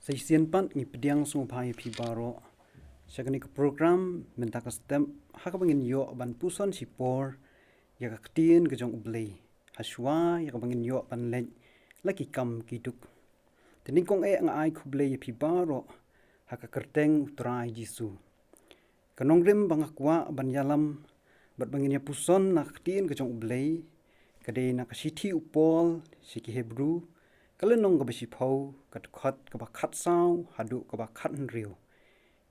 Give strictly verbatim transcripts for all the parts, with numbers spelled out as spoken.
Sa shisien pat ngi pdiang sngewbha ïa phi baroh sha kane ka program mynta ka step, ha kaba ngin ïoh ban puson shipor ïa ka ktien ka jong U Blei hashwa ïa kaba ngin ïoh ban leit la ki kam ki duk. Te nyngkong eh nga ai khublei ïa phi baroh ha ka kyrteng U Trai Jisu. Ka nongrim ba nga kwah ban ïalam bad ba ngin ïa puson na ka ktien ka jong U Blei ka dei na ka shithi u Paul sha ki Hebru, ka lynnong kaba shiphew, ka dkhot kaba khatsaw haduh kaba khathynriew.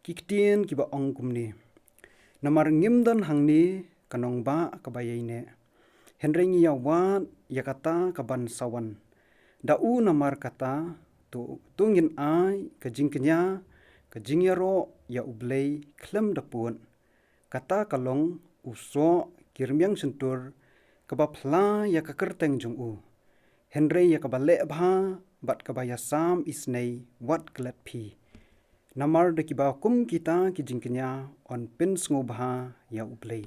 Ki ktien kiba ong kumne: Namar ngim don hangne ka nongbah kaba ïaineh, hynrei ngi ïa wad ïa kata kaban sa wan. Da u namar kata, to, to ngin ai ka jingkñia, ka jingïaroh ïa U Blei khlem da pud. Kata ka long u soh ki rmiang shyntur kaba phla ïa ka kyrteng jong u, hynrei ïa kaba leh bha bad kaba ïasam isnei wat klet phi. Namar da kiba kum kita ki jingkñia yn pynsngewbha ïa U Blei.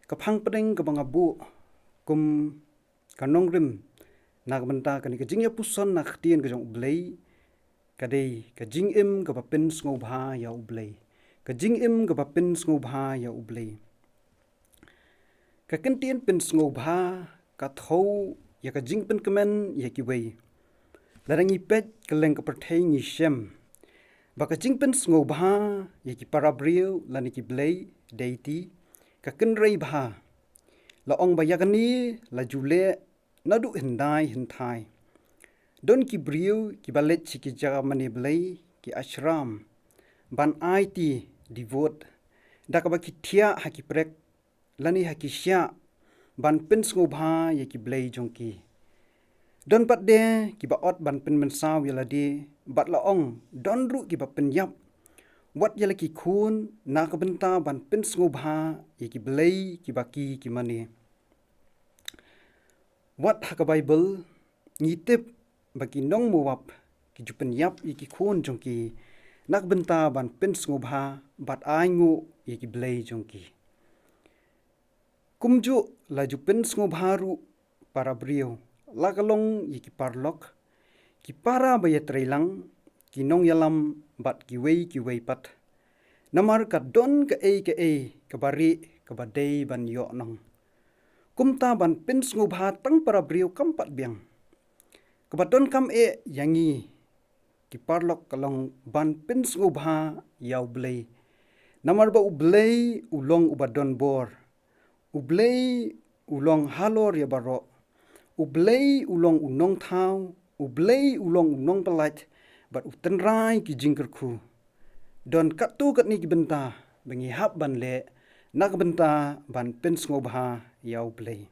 Ka phang pdeng kaba nga buh kum ka nongrim na ka bynta kane ka jingïapuson na ka ktien ka jong U Blei ka dei ka jingim kaba pynsngewbha ïa U Blei. Ka jingim kaba pynsngewbha ïa U Blei. Ka kyntien pynsngewbha ka thew ïa ka jingpynkmen ïa kiwei. Lada ngi peit kylleng ka pyrthei ngi shem ba ka jingpynsngewbha ïa ki para briew lane ki blei, deity, ka kynrei bha. La ong ba ïa kane la ju leh naduh hyndai hynthai. Don ki briew kiba leit sha ki jaka mane blei, ki ashram, ban aiti, devote, da kaba ki thiah ha ki prek lane ha ki shiah ban pynsngewbha ïa ki blei jong ki. Don pat de kiba ot ban pynmynsaw ïa lade bad la ong don ruh kiba pynïap wat ïa la ki khun na ka bynta ban pynsngewbha ïa ki blei kiba ki ki mane. Wat ha ka Baibl ngi tip ba ki nong Moab ki ju pynïap ïa ki khun jong ki na ka bynta ban pynsngewbha bad ainguh ïa ki blei jong ki. Kumjuh la ju pynsngewbha ruh para briew, la ka long ïa ki paralok, ki para ba ïatreilang, ki nongïalam bad kiwei kiwei pat. Namar ka don kaei kaei kaba rieh kaba dei ban ïoh nong. Kumta ban pynsngewbha tang para briew kam pat biang. Kaba donkam eh ïa ngi ki paralok ka long ban pynsngewbha ïa U Blei. Namar ba U Blei u long uba don bor. U Blei u long halor ïa baroh. U Blei u long u nongthaw, U Blei u long u nongpyllait, bad u tynrai ki jingkyrkhu. Don katto katne ki bynta ba ngi hap ban leh na ka bynta ban pynsngewbha ïa U Blei.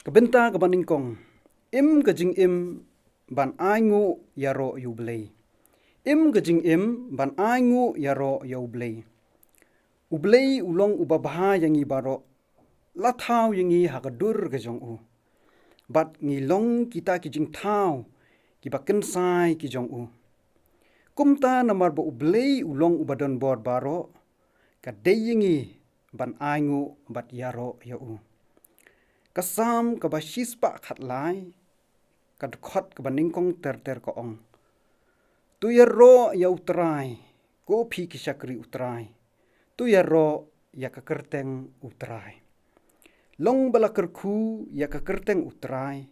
Ka bynta kaba nyngkong, im ka jingim ban ainguh ïaroh ïa U Blei. Im ka jingim ban ainguh ïaroh ïa U Blei. U Blei u long uba bha ïa ngi baroh, la thaw ïa ngi ha ka dur ka jong u. Bad ngi long kita ki jingthaw kiba kynsai ki jong u. Kumta namar ba U Blei u long uba don bor baroh, ka dei ïa ngi ban ainguh bad ïaroh ïa u. Ka Salm kaba shispah khatlai, ka dkhot kaba nyngkong ter ter ka ong: To ïaroh ïa U Trai, ko phi ki shakri U Trai. To ïaroh ïa ka kyrteng U Trai. Long ba la kyrkhu ïa ka kyrteng U Trai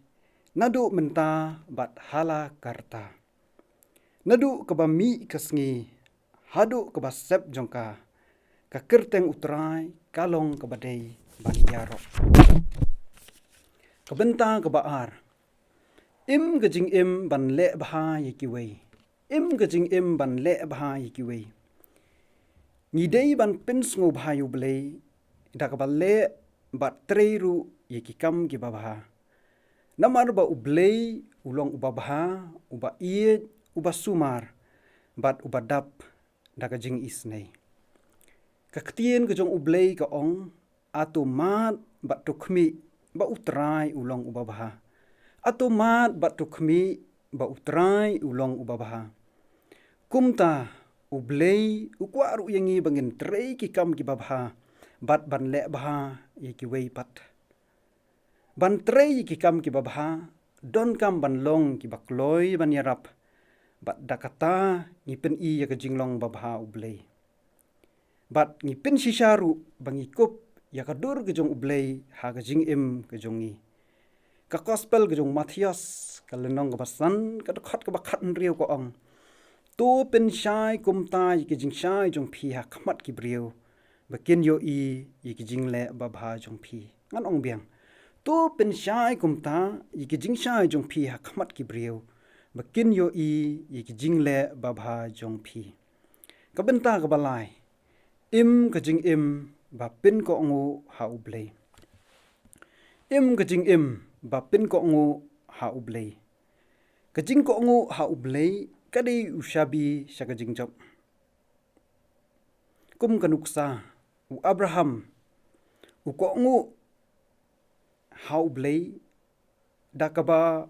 naduh mynta bad hala karta. Naduh kaba mih ka sngi haduh kaba sep jong ka, ka kyrteng U Trai ka long kaba dei ban ïaroh. Ka bynta kaba ar, im ka jingim ban leh bha ïa kiwei. Im ka jingim ban leh bha ïa kiwei. Ngi dei ban pynsngewbha ïa U Blei da kaba leh bad trei ruh ïa ki kam kiba bha. Namar ba U Blei u long uba bha, uba ïeit, uba sumar, bad uba dap da ka jingisnei. Ka ktien ka jong U Blei ka ong, ato mad bad to khmih ba U Trai u long uba bha. Ato mad bad to khmih ba U Trai u long uba bha. Kumta U Blei u kwah ruh ïa ngi ba ngin trei ki kam kiba bha bad ban leh bha ïa kiwei pat. Ban trei ïa ki kam kiba bha donkam ban long kiba kloi ban ïarap, bad da kata ngi pyni ïa ka jinglong babha U Blei. Bad ngi pynshisha ruh ba ngi kup ïa ka dur ka jong U Blei ha ka jingim ka jong ngi. Ka Gospel ka jong u Mathaios, ka lynnong kaba san, ka dkhot kaba khathynriew ka ong: To pynshai kumta ïa ki jingshai jong phi ha khmat ki briew, ba kin ïohi ïa ki jingleh babha jong phi. Ngan ong biang. To pynshai kumta ïa ki jingshai jong phi ha khmat ki briew, ba kin ïohi ïa ki jingleh babha jong phi. Ka bynta kaba lai: Im ka jingim ba pynkohnguh ha U Blei. Im ka jingim ba pynkohnguh ha U Blei. Ka jingkohnguh ha U Blei ka dei u shabi sha ka jingjop. Kum ka nuksa, u Abraham u kohnguh ha U Blei da kaba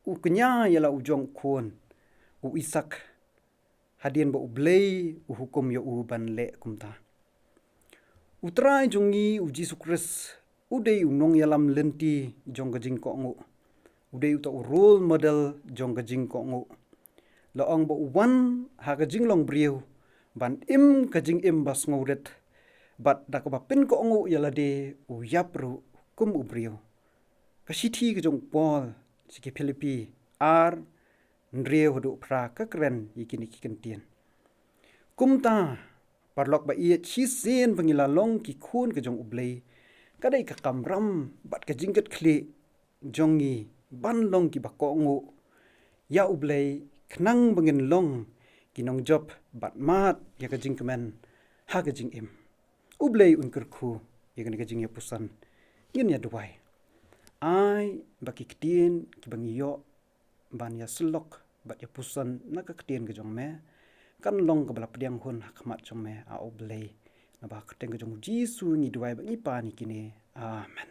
u kñia ïa la u jong u khun, u Isaak, hadien ba U Blei u hukum ïa u ban leh kumta. U Trai jong ngi u Jisu Khrist u dei u nongïalam lynti jong ka jingkohnguh. U dei uta u role model jong ka jingkohnguh. La ong ba u wan ha ka jinglong briew ban im ka jingim ba sngewrit, bad da kaba pynkohnguh ïa lade u ïap ruh kum u briew. Ka shithi ka jong u Paul sha ki Philippi ar, hynriew haduh phra ka kren ïa kine ki kyntien. Kumta, paralok ba ïeit, shisien ba ngi la long ki khun ka jong U Blei, ka dei ka kamram bad ka jingkitkhlieh jong ngi ban long kiba kohnguh ïa U Blei, khnang ba ngin long ki nongjop bad mad ïa ka jingkmen ha ka jingim. U Blei un kyrkhu ïa kane ka jingïapuson. Ngin ïa duwai. Ai ba ki ktien kiba ngi ïoh ban ïasyllok bad ïapuson na ka ktien ka jong me, kan long kaba la pdiang hun ha khmat jong me, A U Blei. Naba ha ka kyrteng ka jong u Jisu ngi duwai bad ngi pan ïa kine. Amen.